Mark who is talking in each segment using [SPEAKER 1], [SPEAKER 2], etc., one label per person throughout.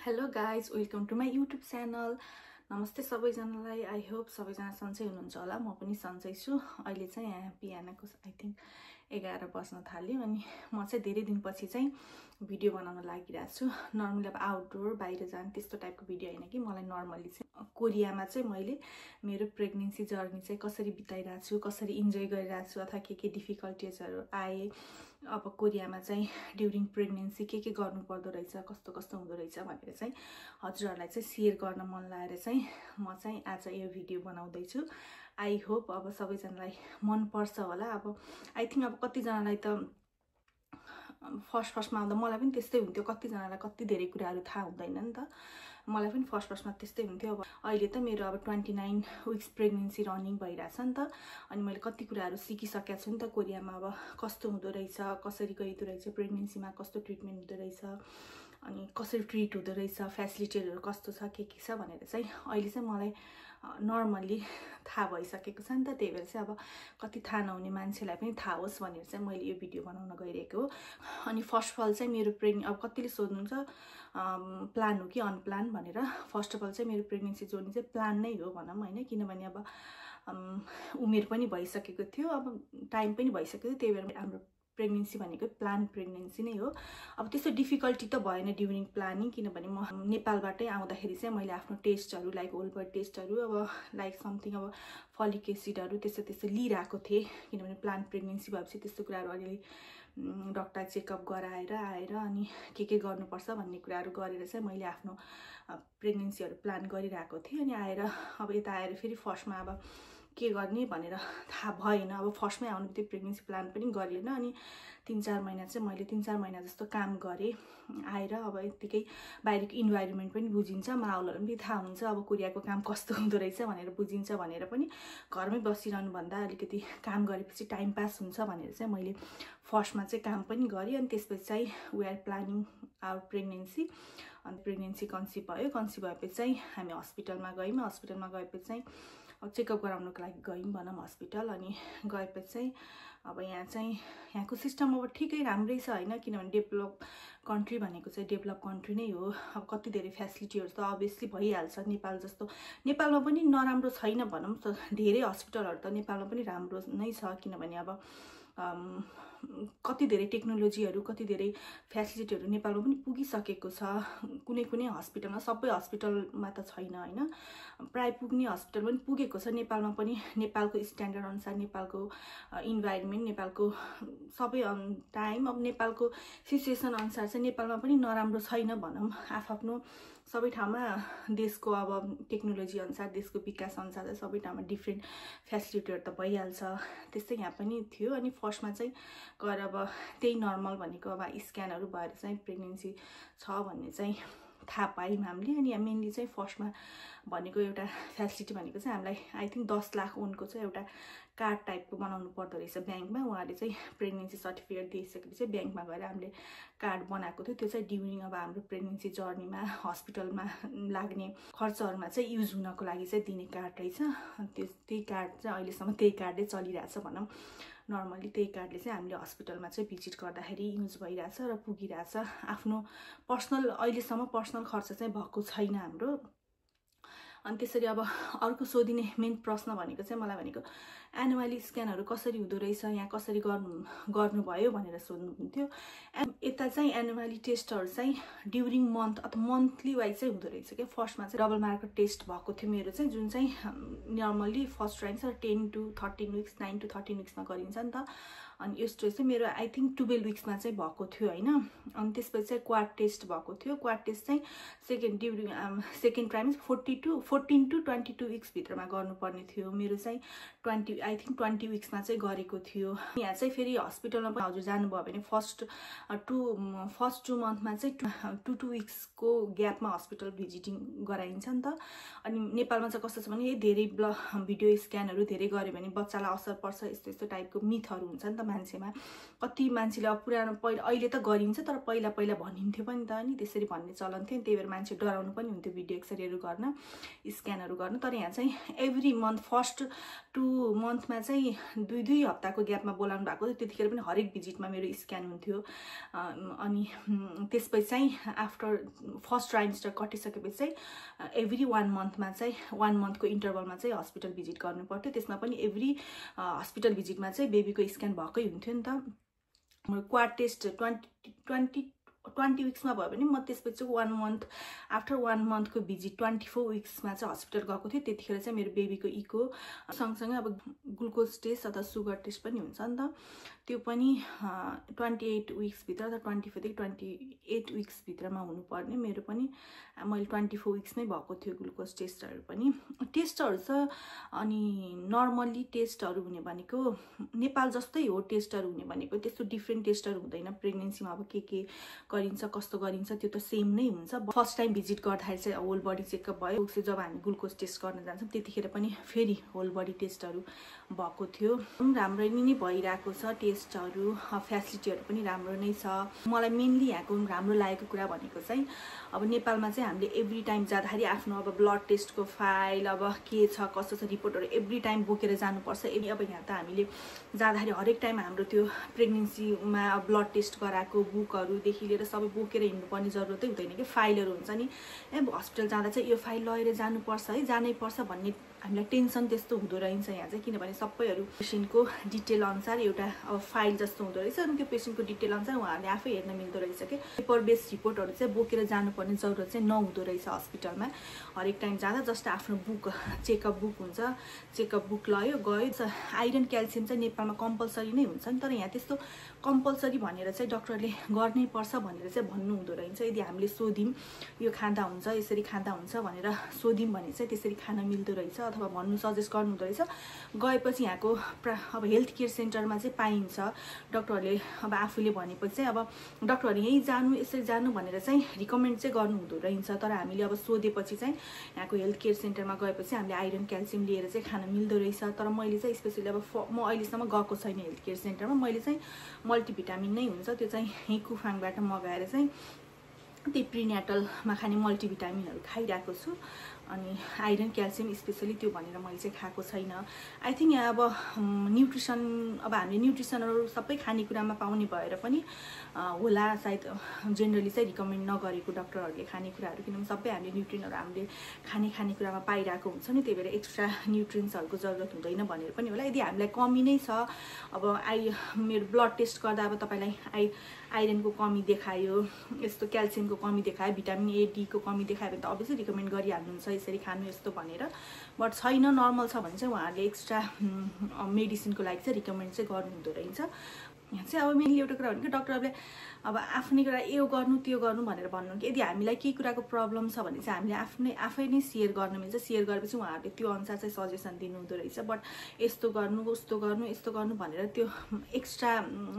[SPEAKER 1] Hello guys, welcome to my YouTube channel. नमस्ते सबैजनालाई. I hope सबैजना सन्चै हुनुहुन्छ होला. म पनि सन्चै छु. अहिले चाहिँ यहाँ बिहानको आई थिंक 11 बज्न थाल्यो अनि म चाहिँ धेरै दिनपछि चाहिँ भिडियो बनाउन लागिरहेको छु. नर्मली अब आउटडोर बाहिर जाने त्यस्तो टाइपको भिडियो हैन कि मलाई नर्मली चाहिँ कोरियामा चाहिँ मैले मेरो प्रेग्नेन्सी जर्नी चाहिँ कसरी बिताइरहेको छु, कसरी इन्जोय गरिरहेको छु अथवा के डिफिकल्टीजहरु आए, अब कोरियामा चाहिँ ड्युरिङ प्रेग्नेन्सी के गर्नु पर्दो रहेछ, कस्तो कस्तो हुँदो रहेछ भनेर चाहिँ हजुरहरुलाई चाहिँ शेयर गर्न मन लागेर चाहिँ म चाहिँ आज यो भिडियो बनाउँदै छु. आई होप अब सबैजनालाई मन पर्छ होला. अब आई थिंक अब कति जनालाई त फर्स्टमा आउँदा मलाई पनि त्यस्तै हुन्थ्यो. कति जनालाई कति धेरै कुराहरु थाहा हुँदैन नि त. मलाई पनि फर्स्टमा त्यस्तै हुन्थ्यो. अब अहिले त मेरो अब 29 विक्स प्रेग्नेन्सी रनिङ भइराछ नि त. अनि मैले कति कुराहरु सिकिसकेको छु नि त. कोरियामा अब कस्तो हुँदो रहेछ, कसरी गइदो रहेछ, प्रेग्नेन्सीमा कस्तो ट्रिटमेन्ट हुँदो रहेछ, अनि कसरी ट्रिट हुँदो रहेछ, फ्यासिलिटीहरु कस्तो छ, के छ भनेर चाहिँ अहिले चाहिँ मलाई नर्मली थाहा भइसकेको छ नि त. त्यही भएर चाहिँ अब कति थाहा नहुने मान्छेलाई पनि थाहा होस् भनेर चाहिँ मैले यो भिडियो बनाउन गइरहेको हो. अनि फर्स्ट अफ अल चाहिँ मेरो अब कतिले सोध्नुहुन्छ प्लान हो कि अनप्लान भनेर. फर्स्ट अफ अल चाहिँ मेरो प्रेग्नेन्सी जर्नी चाहिँ प्लान नै हो भनौं हैन. किनभने अब उमेर पनि भइसकेको थियो, अब टाइम पनि भइसकेको थियो. त्यही भएर हाम्रो प्रेग्नेन्सी भनेको प्लान प्रेग्नेन्सी नै हो. अब त्यस्तो डिफिकल्टी त भएन ड्युरिङ प्लानिङ. किनभने म नेपालबाटै आउँदाखेरि चाहिँ मैले आफ्नो टेस्टहरु लाइक होल बडी टेस्टहरु अब लाइक समथिङ अब फलिक एसिडहरु त्यस्तो लिइराको थिए. किनभने प्लान प्रेग्नेन्सी भएपछि त्यस्तो कुराहरु अलि डक्टर चेकअप गराएर आएर अनि के गर्नुपर्छ भन्ने कुराहरु गरेर चाहिँ मैले आफ्नो प्रेग्नेन्सीहरु प्लान गरिराको थिए. अनि आएर अब यता आएर फेरि फर्स्टमा अब के गर्ने भनेर थाहा भएन. अब फर्स्टमै आउनु बित्तिकै प्रेग्नेन्सी प्लान पनि गरिएन. अनि 3-4 महिना चाहिँ मैले 3-4 महिना जस्तो काम गरे. आएर अब यतिकै बाहिरको इन्भाइरोमेन्ट पनि बुझिन्छ, माहौलहरु पनि थाहा हुन्छ. अब कोरियाको काम कस्तो हुँदो रहेछ भनेर बुझिन्छ भनेर पनि घरमै बसिरहनु भन्दा अलिकति काम गरेपछि टाइम पास हुन्छ भनेर चाहिँ मैले फर्स्टमा चाहिँ काम पनि गरे. अनि त्यसपछि चाहिँ we are planning our pregnancy. अनि प्रेग्नेन्सी कन्सिभ भयो. कन्सिभ भएपछि चाहिँ हामी हस्पिटलमा गयौं. हस्पिटलमा गएपछि चाहिँ चेकअप गराउनको लागि गयौं भनौं हस्पिटल. अनि गएपछि चाहिँ अब यहाँको सिस्टम अब ठिकै राम्रै छ हैन. किनभने डेभलप कन्ट्री भनेको चाहिँ डेभलप कन्ट्री नै हो. अब कति धेरै फ्यासिलिटीहरु त अभियसली भइहाल्छ. नेपाल जस्तो नेपालमा पनि नराम्रो छैन भनौं. धेरै हस्पिटलहरु त नेपालमा पनि राम्रो नै छ. किनभने अब कति धेरै टेक्नोलोजीहरु, कति धेरै फ्यासिलिटीहरु नेपालमा पनि पुगिसकेको छ. कुनै हस्पिटलमा, सबै हस्पिटलमा त छैन हैन. प्राय पुग्ने हस्पिटल पनि पुगेको छ नेपालमा पनि. नेपालको स्ट्यान्डर्ड अनुसार, नेपालको इन्भाइरोमेन्ट, नेपालको सबै टाइम, अब नेपालको सिचुएसन अनुसार चाहिँ नेपालमा पनि नराम्रो छैन भनौं. आफ्नो सबै ठाउँमा देशको अब टेक्नोलोजी अनुसार, देशको विकास अनुसार सबै ठाउँमा डिफरेन्ट फ्यासिलिटीहरु त भइहाल्छ. त्यस्तै यहाँ पनि थियो. अनि फर्स्टमा चाहिँ गएर अब त्यही नर्मल भनेको अब स्क्यानहरु भएर चाहिँ प्रेग्नेन्सी छ भन्ने चाहिँ थाहा पायौं हामीले. अनि मेनली चाहिँ फर्स्टमा भनेको एउटा फ्यासिलिटी भनेको चाहिँ हामीलाई आई थिंक 10 लाख उनको चाहिँ एउटा कार्ड टाइपको बनाउनु पर्दो रहेछ ब्याङ्कमा. उहाँले चाहिँ प्रेग्नेन्सी सर्टिफिकेट दिइसकेपछि ब्याङ्कमा गएर हामीले कार्ड बनाएको थियो. त्यो चाहिँ ड्युरिङ अब हाम्रो प्रेग्नेन्सी जर्नीमा हस्पिटलमा लाग्ने खर्चहरुमा चाहिँ युज हुनको लागि चाहिँ दिने कार्ड रहेछ. त्यही कार्ड चाहिँ अहिलेसम्म त्यही कार्डै चलिरहेछ भनौं. नर्मली त्यही कार्डले चाहिँ हामीले हस्पिटलमा चाहिँ भिजिट गर्दाखेरि युज भइरहेछ र पुगिरहेछ. आफ्नो पर्सनल अहिलेसम्म पर्सनल खर्च चाहिँ भएको छैन हाम्रो. अनि त्यसरी अब अर्को सोधिने मेन प्रश्न भनेको चाहिँ मलाई भनेको एनुअली स्क्यानहरु कसरी हुँदो रहेछ, यहाँ कसरी गर्नु भयो भनेर सोध्नुहुन्थ्यो. यता चाहिँ एनुअली टेस्टहरु चाहिँ ड्युरिङ मन्थ अथवा मन्थली वाइज चाहिँ हुँदो रहेछ के. फर्स्टमा चाहिँ डबल मार्कर टेस्ट भएको थियो मेरो चाहिँ, जुन चाहिँ नर्मली फर्स्ट टाइम चाहिँ 10 to 13 विक्स, 9 to 13 विक्समा गरिन्छ नि त. अनि यस्तो चाहिँ मेरो आई थिंक 12 विक्समा चाहिँ भएको थियो हैन. अनि त्यसपछि चाहिँ क्वाड टेस्ट भएको थियो. क्वाड टेस्ट चाहिँ सेकेन्ड ट्राइमेस्टर 14 to 22 विक्स भित्रमा गर्नुपर्ने थियो. मेरो चाहिँ 20 आई थिंक 20 विक्समा चाहिँ गरेको थियो. यहाँ चाहिँ फेरि हस्पिटलमा पनि हजुर जानुभयो भने फर्स्ट 2 मन्थमा चाहिँ 2 विक्सको ग्यापमा हस्पिटल भिजिटिङ गराइन्छ नि त. अनि नेपालमा चाहिँ कस्तो छ भने धेरै भिडियो स्क्यानहरु धेरै गर्यो भने बच्चालाई असर पर्छ, यस्तो टाइपको मिथहरु हुन्छ नि त मान्छेमा कति मान्छेले अब पुरानो पहिला अहिले त गरिन्छ तर पहिला भनिन्थ्यो पनि त नि त्यसरी भन्ने चलन थियो नि त्यही भएर मान्छे डराउनु पनि हुन्थ्यो भिडियो एक्सरेहरू गर्न स्क्यानहरू गर्न तर यहाँ चाहिँ एभ्री मन्थ फर्स्ट 2 मन्थमा चाहिँ 2 हप्ताको ग्यापमा बोलाउनु भएको थियो त्यतिखेर पनि हरेक भिजिटमा मेरो स्क्यान हुन्थ्यो अनि त्यसपछि चाहिँ आफ्टर फर्स्ट ट्राइमेस्टर कटिसकेपछि चाहिँ एभ्री 1 मन्थमा चाहिँ 1 मन्थको इन्टरभलमा चाहिँ हस्पिटल भिजिट गर्नु पर्थ्यो त्यसमा पनि एभ्री हस्पिटल भिजिटमा चाहिँ बेबीको स्क्यान भएकै हुन्थ्यो नि त क्वाड टेस्ट 20 विक्समा भयो भने म त्यसपछि 1 मन्थ आफ्टर 1 मन्थको भिजिट 24 विक्समा चाहिँ हस्पिटल गएको थिएँ त्यतिखेर चाहिँ मेरो बेबीको इको सँगसँगै अब ग्लुकोज टेस्ट अथवा सुगर टेस्ट पनि हुन्छ नि त त्यो पनि 28 विक्सभित्र अथवा 24 विक्सभित्रमा हुनुपर्ने मेरो पनि मैले 24 विक्समै भएको थियो ग्लुकोज टेस्टहरू पनि टेस्टहरू छ अनि नर्मल्ली टेस्टहरू हुने भनेको नेपाल जस्तै हो टेस्टहरू हुने भनेको त्यस्तो डिफ्रेन्ट टेस्टहरू हुँदैन प्रेग्नेन्सीमा अब के गरिन्छ कस्तो गरिन्छ त्यो त सेम नै हुन्छ फर्स्ट टाइम भिजिट गर्दाखेरि चाहिँ होल बडी चेकअप भयो उसले जब हामी ग्लुकोज टेस्ट गर्न जान्छौँ त्यतिखेर पनि फेरि होल बडी टेस्टहरू भएको थियो राम्रै नै भइरहेको छ टेस्टहरू फ्यासिलिटीहरू पनि राम्रो नै छ मलाई मेनली यहाँको राम्रो लागेको कुरा भनेको चाहिँ अब नेपालमा चाहिँ हामीले एभ्री टाइम जाँदाखेरि आफ्नो अब ब्लड टेस्टको फाइल अब के छ कस्तो छ रिपोर्टहरू एभ्री टाइम बोकेर जानुपर्छ अब यहाँ त हामीले जाँदाखेरि हरेक टाइम हाम्रो त्यो प्रेग्नेन्सीमा ब्लड टेस्ट गराएको बुकहरूदेखि लिएर सबै बोकेर हिँड्नुपर्ने जरुरतै हुँदैन कि फाइलहरू हुन्छ नि हस्पिटल जाँदा चाहिँ यो फाइल लगेर जानुपर्छ है जानै पर्छ भन्ने हामीलाई टेन्सन त्यस्तो हुँदो रहेछ यहाँ चाहिँ किनभने सबैहरू पेसेन्टको डिटेल अनुसार एउटा अब फाइल जस्तो हुँदो रहेछ अनि त्यो पेसेन्टको डिटेल अनुसार उहाँहरूले आफै हेर्न मिल्दो रहेछ कि पेपर बेस्ड रिपोर्टहरू चाहिँ बोकेर जानुपर्ने जरुरत चाहिँ नहुँदो रहेछ हस्पिटलमा हरेक टाइम जाँदा जस्ट आफ्नो बुक चेकअप बुक हुन्छ चेकअप बुक लयो गयो आइरन क्याल्सियम चाहिँ नेपालमा कम्पलसरी नै हुन्छ नि तर यहाँ त्यस्तो कम्पलसरी भनेर चाहिँ डक्टरले गर्नै पर्छ भनेर चाहिँ भन्नु हुँदो रहेछ यदि हामीले सोध्यौँ यो खाँदा हुन्छ यसरी खाँदा हुन्छ भनेर सोध्यौँ भने चाहिँ त्यसरी खान मिल्दो रहेछ अथवा भन्नु सजेस्ट गर्नु हुँदो रहेछ गएपछि यहाँको अब हेल्थ केयर सेन्टरमा चाहिँ पाइन्छ डक्टरहरूले अब आफूले भनेपछि चाहिँ अब डक्टरहरू यहीँ जानु यसरी जानु भनेर चाहिँ रिकमेन्ड चाहिँ गर्नु हुँदो रहेछ तर हामीले अब सोधेपछि चाहिँ यहाँको हेल्थ केयर सेन्टरमा गएपछि हामीले आइरन क्याल्सियम लिएर चाहिँ खान मिल्दो रहेछ तर मैले चाहिँ स्पेसली अब म अहिलेसम्म गएको छैन हेल्थ केयर सेन्टरमा मैले चाहिँ मल्टिभिटामिन नै हुन्छ त्यो चाहिँ यहीँ कुफाङबाट मगाएर चाहिँ त्यही प्रिनेटलमा खाने मल्टिभिटामिनहरू खाइरहेको छु अनि आइरन क्याल्सियम स्पेसली त्यो भनेर मैले चाहिँ खाएको छैन आई थिङ्क यहाँ अब न्युट्रिसन अब हामीले न्युट्रिसनहरू सबै खानेकुरामा पाउने भएर पनि होला सायद जेनरली चाहिँ रिकमेन्ड नगरेको डक्टरहरूले खानेकुराहरू किनभने सबै हामीले न्युट्रिनहरू हामीले खानेकुरामा पाइरहेको हुन्छ नि त्यही भएर एक्स्ट्रा न्युट्रिन्सहरूको जरुरत हुँदैन भनेर पनि होला यदि हामीलाई कमी नै छ अब मेरो ब्लड टेस्ट गर्दा अब तपाईँलाई आइरनको कमी देखायो यस्तो क्याल्सियमको कमी देखायो भिटामिन ए डीको कमी देखायो भने त अभियसली रिकमेन्ड गरिहाल्नुहुन्छ यसरी खानु यस्तो भनेर बट छैन नर्मल छ भने चाहिँ उहाँहरूले एक्स्ट्रा मेडिसिनको लागि चाहिँ रिकमेन्ड चाहिँ गर्नुहुँदो रहेछ यहाँ चाहिँ अब मेनली एउटा कुरा भनेको डक्टरहरूले अब आफ्नै कुरा यो गर्नु त्यो गर्नु भनेर भन्नु कि यदि हामीलाई केही कुराको प्रब्लम छ भने चाहिँ हामीले आफै नै सेयर गर्न मिल्छ सेयर गरेपछि उहाँहरूले त्यो अनुसार चाहिँ सजेसन दिनुहुँदो रहेछ बट यस्तो गर्नु उस्तो गर्नु यस्तो गर्नु भनेर त्यो एक्स्ट्रा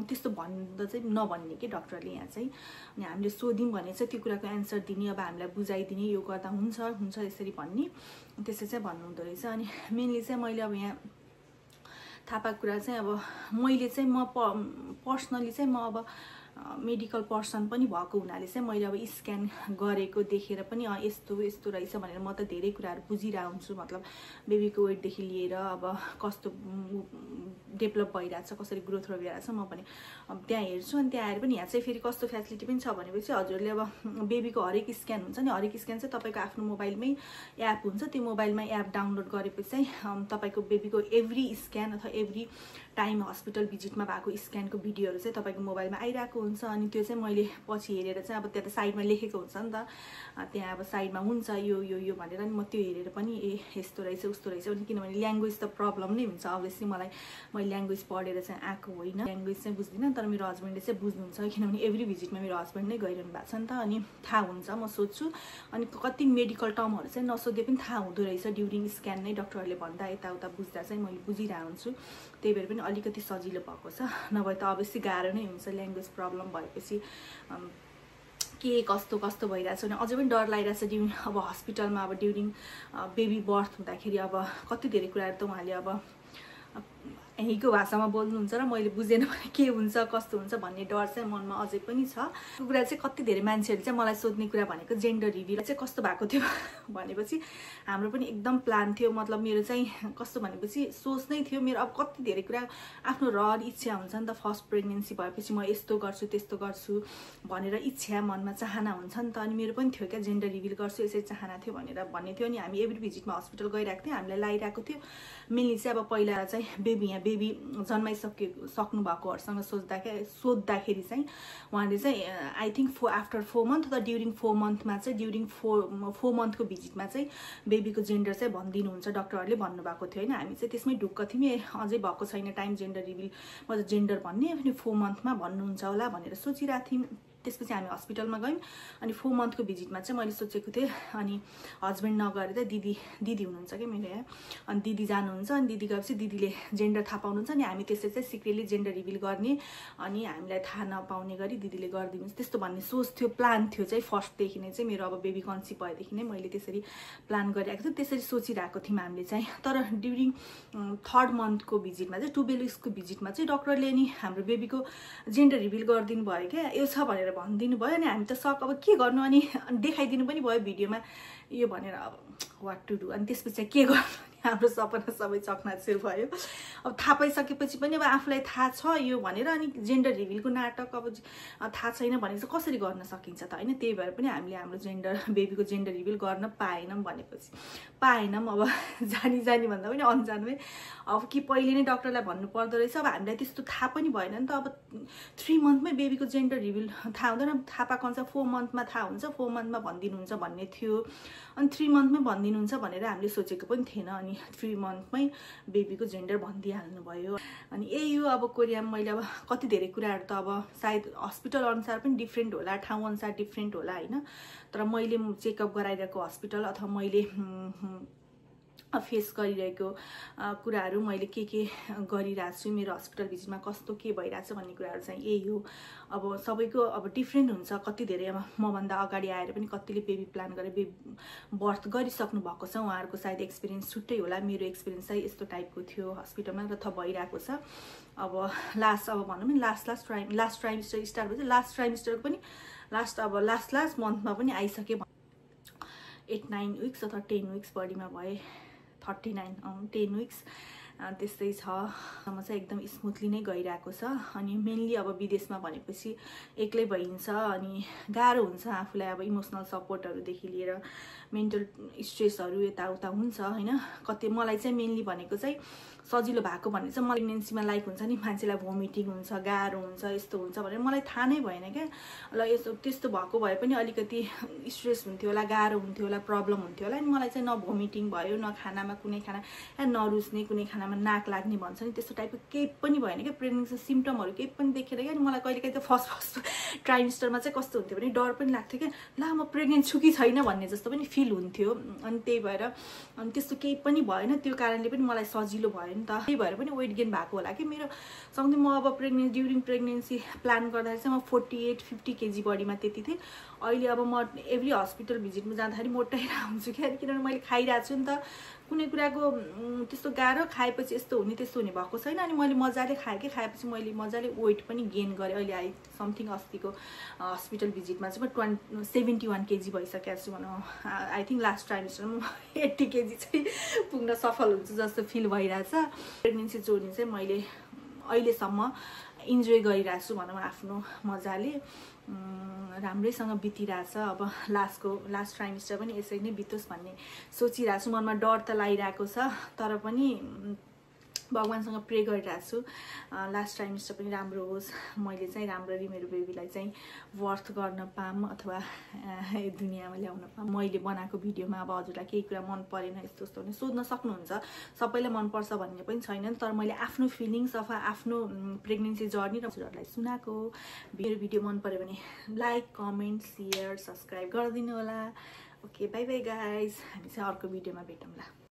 [SPEAKER 1] त्यस्तो भन्दा चाहिँ नभन्ने कि डक्टरले यहाँ चाहिँ अनि हामीले सोध्यौँ भने चाहिँ त्यो कुराको एन्सर दिने अब हामीलाई बुझाइदिने यो गर्दा हुन्छ यसरी भन्ने त्यसै चाहिँ भन्नुहुँदो रहेछ अनि मेनली चाहिँ मैले अब यहाँ थाहा पाएको कुरा चाहिँ अब मैले चाहिँ म पर्सनली चाहिँ म अब मेडिकल पर्सन पनि भएको हुनाले चाहिँ मैले अब स्क्यान गरेको देखेर पनि यस्तो यस्तो रहेछ भनेर म त धेरै कुराहरू बुझिरहेको हुन्छु मतलब बेबीको वेटदेखि लिएर अब कस्तो डेभलप भइरहेछ कसरी ग्रोथ भइरहेछ म पनि अब त्यहाँ हेर्छु अनि त्यहाँ आएर पनि यहाँ चाहिँ फेरि कस्तो फ्यासिलिटी पनि छ भनेपछि हजुरले अब बेबीको हरेक स्क्यान हुन्छ नि हरेक स्क्यान चाहिँ तपाईँको आफ्नो मोबाइलमै एप हुन्छ त्यो मोबाइलमा एप डाउनलोड गरेपछि चाहिँ तपाईँको बेबीको एभ्री स्क्यान अथवा एभ्री टाइम हस्पिटल भिजिटमा भएको स्क्यानको भिडियोहरू चाहिँ तपाईँको मोबाइलमा आइरहेको हुन्छ अनि त्यो चाहिँ मैले पछि हेरेर चाहिँ अब त्यहाँ त साइडमा लेखेको हुन्छ नि त त्यहाँ अब साइडमा हुन्छ यो भनेर नि म त्यो हेरेर पनि यस्तो रहेछ उस्तो रहेछ अनि किनभने ल्याङ्ग्वेज त प्रब्लम नै हुन्छ अभियसली मैले ल्याङ्ग्वेज पढेर चाहिँ आएको होइन ल्याङ्ग्वेज चाहिँ बुझ्दिनँ तर मेरो हस्बेन्डले चाहिँ बुझ्नुहुन्छ किनभने एभ्री भिजिटमा मेरो हस्बेन्ड नै गइरहनु भएको छ नि त अनि थाहा हुन्छ म सोध्छु अनि कति मेडिकल टर्महरू चाहिँ नसोधे पनि थाहा हुँदो रहेछ ड्युरिङ स्क्यान नै डक्टरहरूले भन्दा यताउता बुझ्दा चाहिँ मैले बुझिरहेको हुन्छु त्यही भएर पनि अलिकति सजिलो भएको छ नभए त अभियसली गाह्रो नै हुन्छ ल्याङ्ग्वेज प्रब्लम भएपछि के कस्तो भइरहेछ भने अझै पनि डर लागिरहेछ ड्युरिङ अब हस्पिटलमा अब ड्युरिङ बेबी बर्थ हुँदाखेरि अब कति धेरै कुराहरू त उहाँले अब यहीँको भाषामा बोल्नुहुन्छ र मैले बुझेन भने के हुन्छ कस्तो हुन्छ भन्ने डर चाहिँ मनमा अझै पनि छ। त्यो कुरा चाहिँ कति धेरै मान्छेहरूले चाहिँ मलाई सोध्ने कुरा भनेको जेन्डर रिभिल चाहिँ कस्तो भएको थियो भनेपछि हाम्रो पनि एकदम प्लान थियो। मतलब मेरो चाहिँ कस्तो भनेपछि सोच नै थियो मेरो। अब कति धेरै कुरा आफ्नो रहर इच्छा हुन्छ नि त। फर्स्ट प्रेग्नेन्सी भएपछि म यस्तो गर्छु त्यस्तो गर्छु भनेर इच्छा मनमा चाहना हुन्छ नि त। अनि मेरो पनि थियो क्या जेन्डर रिभिल गर्छु यसरी चाहना थियो भनेर भन्ने थियो। अनि हामी एभ्री भिजिटमा हस्पिटल गइरहेको थियौँ, हामीलाई लागिरहेको थियो। मेनली चाहिँ अब पहिला चाहिँ बेबी सक्नु भएकोहरूसँग सोद्धाखेरि चाहिँ उहाँले चाहिँ आई थिङ्क आफ्टर 4 मन्थ अथवा ड्युरिङ 4 मन्थमा चाहिँ ड्युरिङ 4 मन्थको भिजिटमा चाहिँ बेबीको जेन्डर चाहिँ भनिदिनुहुन्छ डक्टरहरूले भन्नुभएको थियो होइन। हामी चाहिँ त्यसमै ढुक्क थियौँ, अझै भएको छैन टाइम जेन्डर रिभिल मतलब जेन्डर भन्ने, अनि 4 मन्थमा भन्नुहुन्छ होला भनेर सोचिरहेको थियौँ। त्यसपछि हामी हस्पिटलमा गयौँ। अनि 4 मन्थको भिजिटमा चाहिँ मैले सोचेको थिएँ, अनि हस्बेन्ड नगएर चाहिँ दिदी हुनुहुन्छ कि मेरो यहाँ, अनि दिदी जानुहुन्छ। अनि दिदी गएपछि दिदीले जेन्डर थाहा पाउनुहुन्छ। अनि हामी त्यसरी चाहिँ सिक्रेटली जेन्डर रिभिल गर्ने, अनि हामीलाई थाहा नपाउने गरी दिदीले गरिदिनुहुन्छ त्यस्तो भन्ने सोच थियो, प्लान थियो चाहिँ फर्स्टदेखि नै चाहिँ। मेरो अब बेबी कन्सिभ भएदेखि नै मैले त्यसरी प्लान गरिरहेको थिएँ, त्यसरी सोचिरहेको थियौँ हामीले चाहिँ। तर ड्युरिङ 3rd मन्थको भिजिटमा चाहिँ 12 विक्सको भिजिटमा चाहिँ डक्टरले नि हाम्रो बेबीको जेन्डर रिभिल गरिदिनु भयो क्या, यो छ भनेर भनिदिनु भयो। अनि हामी त सक, अब के गर्नु, अनि देखाइदिनु पनि भयो भिडियोमा यो भनेर अब वाट टु डु। अनि त्यसपछि चाहिँ के गर्नु, हाम्रो सपना सबै चकनाचुर भयो। अब थाहा पाइसकेपछि पनि अब आफूलाई थाहा छ यो भनेर, अनि जेन्डर रिभिलको नाटक अब थाहा छैन भने चाहिँ कसरी गर्न सकिन्छ त होइन। त्यही भएर पनि हामीले हाम्रो बेबीको जेन्डर रिभिल गर्न पाएनौँ। भनेपछि पाएनौँ, अब जानी भन्दा पनि अनजानमै अब कि पहिले नै डक्टरलाई भन्नु पर्दो रहेछ। अब हामीलाई त्यस्तो थाहा पनि भएन नि त। अब 3 मन्थमै बेबीको जेन्डर रिभिल थाहा हुँदैन, थाहा पाएको हुन्छ 4 मन्थमा थाहा हुन्छ, 4 मन्थमा भनिदिनुहुन्छ भन्ने थियो। अनि 3 मन्थमै भनिदिनुहुन्छ भनेर हामीले सोचेको पनि थिएन। अनि 3 मन्थमै बेबीको जेन्डर भनिदिइहाल्नु भयो। अनि यही हो अब कोरियामा मैले अब कति धेरै कुराहरू त अब सायद हस्पिटल अनुसार पनि डिफ्रेन्ट होला, ठाउँ अनुसार डिफ्रेन्ट होला होइन। तर मैले चेकअप गराइरहेको हस्पिटल अथवा मैले फेस गरिरहेको कुराहरू, मैले के गरिरहेको छु, मेरो हस्पिटल भिजिटमा कस्तो के भइरहेछ भन्ने कुराहरू चाहिँ यही हो। अब सबैको अब डिफ्रेन्ट हुन्छ। कति धेरै अब मभन्दा अगाडि आएर पनि कतिले बेबी प्लान गरेर बेबी बर्थ गरिसक्नु भएको छ, उहाँहरूको सायद एक्सपिरियन्स छुट्टै होला। मेरो एक्सपिरियन्स चाहिँ यस्तो टाइपको थियो हस्पिटलमा र थप भइरहेको छ। अब भनौँ नि लास्ट ट्राइमिस्टर स्टार्ट भएपछि लास्ट ट्राइमिस्टरको पनि लास्ट मन्थमा पनि आइसक्यो। 8-9 विक्स अथवा 10 विक्स बडीमा भए 10 विक्स त्यस्तै छ। चाहिँ एकदम स्मुथली नै गइरहेको छ। अनि मेनली अब विदेशमा भनेपछि एक्लै भइन्छ, अनि गाह्रो हुन्छ आफूलाई। अब इमोसनल सपोर्टहरूदेखि लिएर मेन्टल स्ट्रेसहरू यताउता हुन्छ होइन। कति मलाई चाहिँ मेनली भनेको चाहिँ सजिलो भएको भन्ने चाहिँ मलाई प्रेग्नेन्सीमा लाइक हुन्छ नि, मान्छेलाई भोमिटिङ हुन्छ, गाह्रो हुन्छ, यस्तो हुन्छ भनेर मलाई थाहा नै भएन क्या। ल यस्तो त्यस्तो भएको भए पनि अलिकति स्ट्रेस हुन्थ्यो होला, गाह्रो हुन्थ्यो होला, प्रब्लम हुन्थ्यो होला। अनि मलाई चाहिँ न भोमिटिङ भयो, न खानामा कुनै खाना नरुच्ने, कुनै खानामा नाक लाग्ने भन्छ नि, त्यस्तो टाइपको केही पनि भएन क्या। प्रेग्नेन्सी सिम्टमहरू केही पनि देखेर क्या। अनि मलाई कहिलेकाहीँ त फर्स्ट ट्राइमिस्टरमा चाहिँ कस्तो हुन्थ्यो भने डर पनि लाग्थ्यो क्या, ला म प्रेग्नेन्ट छु कि छैन भन्ने जस्तो पनि फिल हुन्थ्यो। अनि त्यही भएर अनि त्यस्तो केही पनि भएन। त्यो कारणले पनि मलाई सजिलो भयो नि त। त्यही भएर पनि वेट गेन भएको होला कि मेरो सँगै। म अब ड्युरिङ प्रेग्नेन्सी प्लान गर्दाखेरि चाहिँ म 48-50 केजी बडीमा त्यति थिएँ। अहिले अब म एभ्री हस्पिटल भिजिटमा जाँदाखेरि मोटाएर हुन्छु क्या, किनभने मैले खाइरहेको छु नि त। कुनै कुराको त्यस्तो गाह्रो खाएपछि यस्तो हुने त्यस्तो हुने भएको छैन। अनि मैले मजाले खाएपछि मैले मजाले वेट पनि गेन गरेँ। अहिले समथिङ अस्तिको हस्पिटल भिजिटमा चाहिँ म 71 केजी भइसकेको छु भनौँ। आई थिङ्क लास्ट ट्राइमिस्टरमा 80 केजी चाहिँ पुग्न सफल हुन्छु जस्तो फिल भइरहेछ। प्रेग्नेन्सी जर्नी चाहिँ मैले अहिलेसम्म इन्जोय गरिरहेको छु भनौँ, आफ्नो मजाले राम्रैसँग बितिरहेछ। अब लास्ट ट्राइमिस्टर पनि यसरी नै बितोस् भन्ने सोचिरहेको छु। मनमा डर त लागिरहेको छ, तर पनि भगवान्सँग प्रे गरिरहेको छु लास्ट ट्राइमिस्टर पनि राम्रो होस्, मैले चाहिँ राम्ररी मेरो बेबीलाई चाहिँ बर्थ गर्न पाऊँ अथवा दुनियाँमा ल्याउन पाऊँ। मैले बनाएको भिडियोमा अब हजुरलाई केही कुरा मन परेन यस्तो भने सोध्न सक्नुहुन्छ। सबैलाई मनपर्छ भन्ने पनि छैन, तर मैले आफ्नो फिलिङ्स अथवा आफ्नो प्रेग्नेन्सी जर्नी र हजुरहरूलाई सुनाएको। मेरो भिडियो मन पऱ्यो भने लाइक, कमेन्ट, सेयर, सब्सक्राइब गरिदिनु होला। Okay, by by guys. हामी चाहिँ अर्को भिडियोमा भेटौँला।